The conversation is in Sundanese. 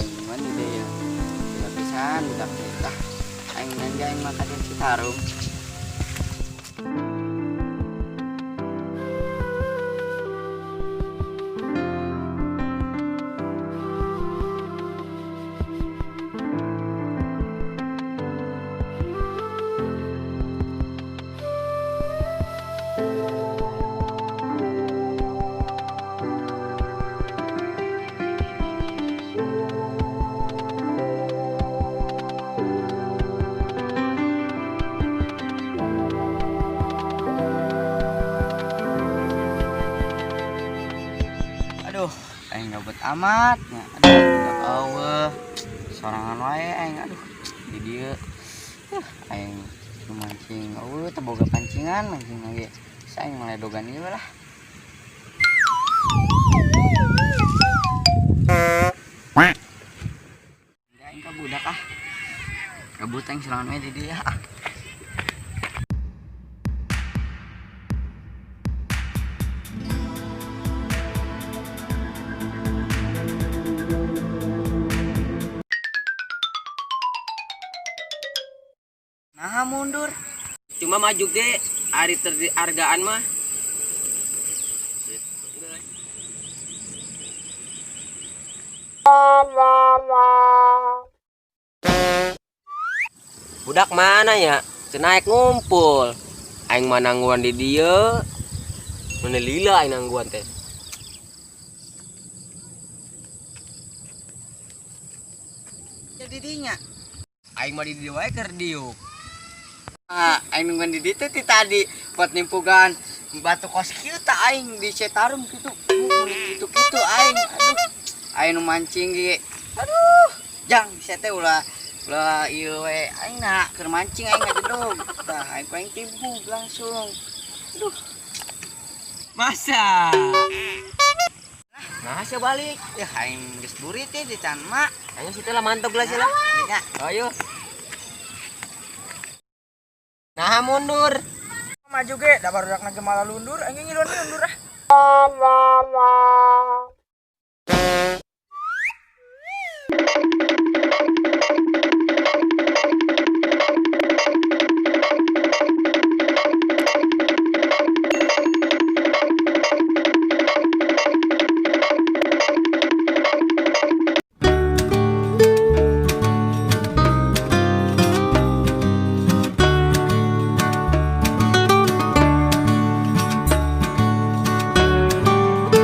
Aing nungguan di dieu. Lila pisan budak teh. Tah, aing nanja aing mah ka dieu Citarum. Aduh, aing gabut amat nya. Aduh, budak eueuh. Sorangan wae aing, aduh, di dieu. Aing nu mancing eueuh teu boga pancingan, mancing lagi. Geus aing maledogan ieu lah. Aing ka budak ah. Gabut aing sorangan wae di dieu ah. Nah, mundur. Cuma maju ge ari hargaan mah. Budak mana ya? Cenah ngumpul. Aing mah nangguan di dieu. Mana lila aing nangguan teh. Jadi dinya. Aing mah di dieu wae keur diuk. Ah, aing nungguan di dieu teh ti tadi buat nimpugan batu kos kieu tah aing di Citarum kitu. Kitu-kitu aing. Aduh. Aing nu mancing ge. Aduh, jang sia teh ulah ulah ieu we aing na keur mancing aing ngajedog. Tah aing ku aing timbug langsung. Aduh. Masa? Nah, sia balik. Ya aing geus burit teh di can mak. Ayo situ lah mantap lah sila. Nya. Ayo. Nah, mundur. Maju ge, da barudak na malah lundur, aing ngiluan mundur ah.